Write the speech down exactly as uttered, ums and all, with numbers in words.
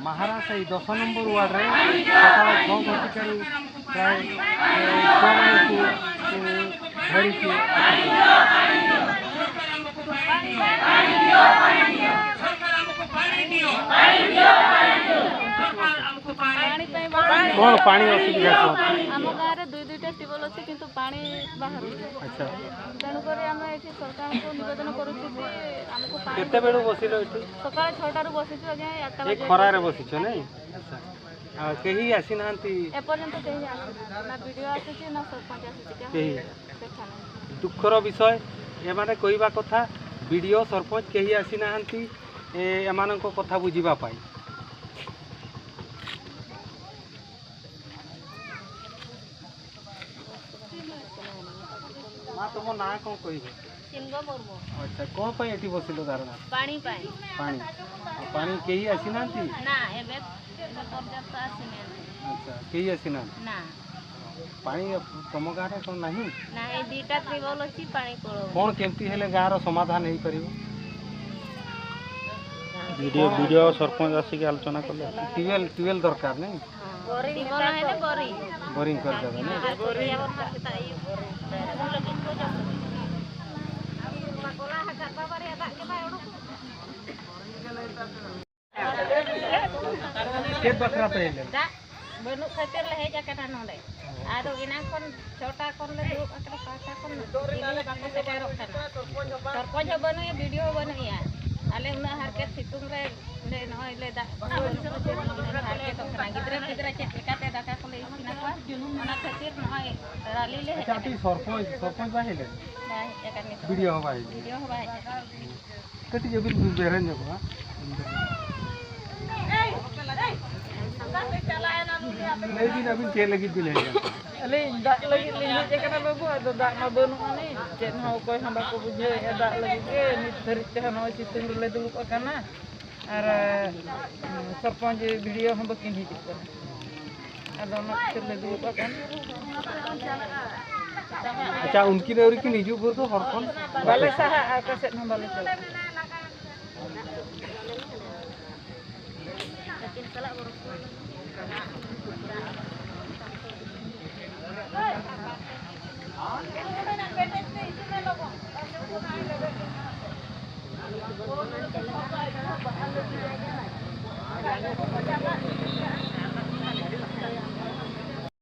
ᱢᱟᱦᱟᱨᱟ ᱥᱟᱹᱦᱤ ᱫᱚᱥ number word ᱨᱮ ᱥᱚᱠᱟᱞ ᱪᱷᱚ ᱜᱷᱚᱴᱤᱠᱟᱨᱩ ᱯᱨᱟᱭ, ᱮ, ᱡᱚᱢᱟᱜ ᱠᱚ, ᱠᱚ ᱵᱷᱟᱹᱨᱤ ᱠᱚ କଣ ପାଣି ଅସୁବିଧା କୁହ? ଆମ ଗାଁରେ ଦୁଇ ଦୁଇଟା ଟ୍ୟୁବଲ୍ ଅଛି, କିନ୍ତୁ ପାଣି ବାହାରୁନି। ଆଚ୍ଛା। ତେଣୁକରି ଆମେ ଏଠି ସରକାରଙ୍କୁ ନିବେଦନ କରୁଛୁ କି ଆମକୁ ପାଣି କେତେବେଳୁ ବସିଲ ଏଠି? ସକାଳ ଛଅଟାରୁ ବସିଛୁ ଆଜ୍ଞା, ଏଇ ଆଠଟା ଏ ବାଜିବାକୁ ଖରାରେ ବସିଛୁ। ବସିଛ ନାଇଁ? ଆଚ୍ଛା। ଆଉ କେହି ଆସିନାହାନ୍ତି? ଏପର୍ଯ୍ୟନ୍ତ କେହି ଆସିନାହାନ୍ତି, ନା ବିଡ଼ିଓ ଆସିଛି, ନା ସରପଞ୍ଚ ଆସିଛି, କାହା କେହି? ଦେଖା ନାହିଁ। ଦୁଃଖର ବିଷୟ, ଏମାନେ କହିବା କଥା ବିଡ଼ିଓ, ସରପଞ୍ଚ କେହି ଆସିନାହାନ୍ତି ଏ, ଏମାନଙ୍କ କଥା ବୁଝିବା ପାଇଁ। ମା, ତମ ନାଁ କଣ କହିବ? ସିନଗୋ ମୁର୍ମୁ। ଆଚ୍ଛା, କଣ ପାଇଁ ଏଠି ବସିଲ ଧାରଣା? ପାଣି ପାଇଁ। ପାଣି। ଆଉ ପାଣି କେହି ଆସିନାହାନ୍ତି? ନା, ଏବେ, ଏବେ ପର୍ଯ୍ୟନ୍ତ ଆସିନାହାନ୍ତି। ଆଚ୍ଛା, କେହି ଆସିନାହାନ୍ତି? ନା। ପାଣି ତମ ଗାଁରେ କଣ ନାହିଁ? ନା, ଏଇ ଦିଟା ଟ୍ୟୁବଲ୍ ଅଛି, ପାଣି କୂଳ। କଣ କେମିତି ହେଲେ ଗାଁର ସମାଧାନ ହେଇପାରିବ? ବିଡ଼ିଓ, ବିଡ଼ିଓ, ସରପଞ୍ଚ ଆସିକି ଆଲୋଚନା କଲେ। ଟ୍ୟୁବଲ୍, ଟ୍ୟୁବଲ୍ ଦରକାର ନାଇଁ? ବୋରିଂ ଟ୍ୟୁବଲ୍ ହେଲେ ବୋରିଂ। ବୋରିଂ କରିଦେବେ ନାଇଁ? ᱪᱮᱫ ᱵᱟᱠᱷᱨᱟ ᱯᱮ ᱦᱮᱡ ᱞᱮᱱᱟ? ᱫᱟᱜ ᱵᱟᱹᱱᱩᱜ ᱠᱷᱟᱹᱛᱤᱨ ᱞᱮ ᱦᱮᱡ ᱟᱠᱟᱱᱟ ᱱᱚᱰᱮ᱾ ᱟᱫᱚ ᱮᱱᱟᱝ ᱠᱷᱚᱱ ᱪᱷᱚᱴᱟ ᱠᱷᱚᱱ ᱞᱮ ᱫᱩᱲᱩᱵ ᱟᱠᱟᱱᱟ, ᱯᱟᱸᱪᱴᱟ ᱠᱷᱚᱱ ᱪᱤᱞᱤ ᱦᱚᱸ ᱵᱟᱠᱚ ᱥᱮᱴᱮᱨᱚᱜ ᱠᱟᱱᱟ᱾ ᱥᱚᱨᱯᱚᱧᱪ ᱦᱚᱸ ᱵᱟᱹᱱᱩᱜᱼᱟ, ᱵᱤᱰᱤᱳ ᱦᱚᱸ ᱵᱟᱹᱱᱩᱜᱼᱟ᱾ ᱟᱞᱮ ᱩᱱᱟᱹᱜ ᱦᱟᱨᱠᱮᱛ ᱥᱤᱛᱩᱝ ᱨᱮ ᱱᱚᱸᱰᱮ ᱱᱚᱜᱼᱚᱭ ᱞᱮ ᱫᱟᱜ ᱠᱚ ᱵᱟᱹᱱᱩᱜ ᱠᱷᱟᱹᱛᱤᱨ ᱱᱚᱸᱰᱮ ᱞᱮ ᱦᱟᱨᱠᱮᱛᱚᱜ ᱠᱟᱱᱟ᱾ ᱜᱤᱫᱽᱨᱟᱹ ᱯᱤᱫᱽᱨᱟᱹ ᱪᱮᱫ ᱞᱮᱠᱟᱛᱮ ᱫᱟᱠᱟ ᱠᱚᱞᱮ ᱤᱥᱤᱱ ᱟᱠᱚᱣᱟ, ᱚᱱᱟ ᱠᱷᱟᱹᱛᱤᱨ ᱱᱚᱜᱼᱚᱭ ᱨᱟᱞᱤ ᱞᱮ ᱦᱮᱡ ᱟᱪᱪᱷᱟ, ᱟᱯᱮ ᱟᱠᱟᱱᱟ᱾ ᱥᱚᱨᱯᱚᱧᱪ, ᱥᱚᱨᱯᱚᱧᱪ ᱵᱟᱭ ᱦᱮᱡ ᱞᱮᱱᱟ? ᱵᱟᱭ ᱦᱮᱡ ᱟᱠᱟᱱ ᱱᱤᱛᱚᱜ᱾ ᱵᱤᱰᱤᱳ ᱦᱚᱸ ᱵᱟᱭ ᱦᱮᱡ ᱞᱮᱱᱟ? ᱵᱤᱰᱤᱳ ᱦᱚᱸ ᱵᱟᱭ ᱦᱮᱡ ᱟᱠᱟᱱ᱾ ᱠᱟᱹᱴᱤᱡ ᱟᱹᱵᱤᱱ ᱵᱤᱱ ᱵᱮᱨᱮ ᱧᱚᱜᱚᱜᱼᱟ᱾ ᱞᱟᱹᱭ ᱵᱤᱱ, ᱟᱹᱵᱤᱱ ᱪᱮᱫ ᱞᱟᱹᱜᱤᱫ ᱵᱤᱱ ᱦᱮᱡ ᱟᱠᱟᱱᱟ? ᱟᱹᱞᱤᱧ ᱫᱟᱜ ᱞᱟᱹᱜᱤᱫ ᱞᱤᱧ ᱦᱮᱡ ᱟᱠᱟᱱᱟ ᱵᱟᱹᱵᱩ, ᱟᱫᱚ ᱫᱟᱜ ᱢᱟ ᱵᱟᱹᱱᱩᱜ ᱟᱹᱱᱤᱡ, ᱪᱮᱫ ᱦᱚᱸ ᱚᱠᱚᱭ ᱦᱚᱸ ᱵᱟᱠᱚ ᱵᱩᱡᱷᱟᱹᱣᱮᱫᱼᱟ ᱫᱟᱜ ᱞᱟᱹᱜᱤᱫ ᱜᱮ᱾ ᱱᱤᱛ ᱫᱷᱟᱹᱨᱤᱡ ᱛᱮᱦᱚᱸ ᱱᱚᱜᱼᱚᱭ ᱥᱤᱛᱩᱝ ᱨᱮᱞᱮ ᱫᱩᱲᱩᱵ ᱟᱠᱟᱱᱟ, ᱟᱨ ᱥᱚᱨᱯᱚᱧᱪ ᱵᱤ ᱰᱤ ᱳ ᱦᱚᱸ ᱵᱟᱹᱠᱤᱱ ᱦᱤᱡᱩᱜ ᱠᱟᱱᱟ᱾ ᱟᱫᱚ ᱚᱱᱟ ᱠᱷᱟᱹᱛᱤᱨ ᱞᱮ ᱫᱩᱲᱩᱵ ᱟᱠᱟᱱᱟ᱾ ᱟᱪᱪᱷᱟ, ᱩᱱᱠᱤᱱ ᱟᱹᱣᱨᱤ ᱠᱤᱱ ᱦᱤᱡᱩᱜ ᱵᱷᱳᱨ ᱫᱚ ᱦᱚᱲ ᱠᱷᱚᱱ ᱵᱟᱞᱮ ᱥᱟᱦᱟᱜᱼᱟ, ᱚᱠᱟ ᱥᱮᱫ ᱦᱚᱸ ᱵᱟᱞᱮ ᱪᱟᱞᱟᱜᱼᱟ᱾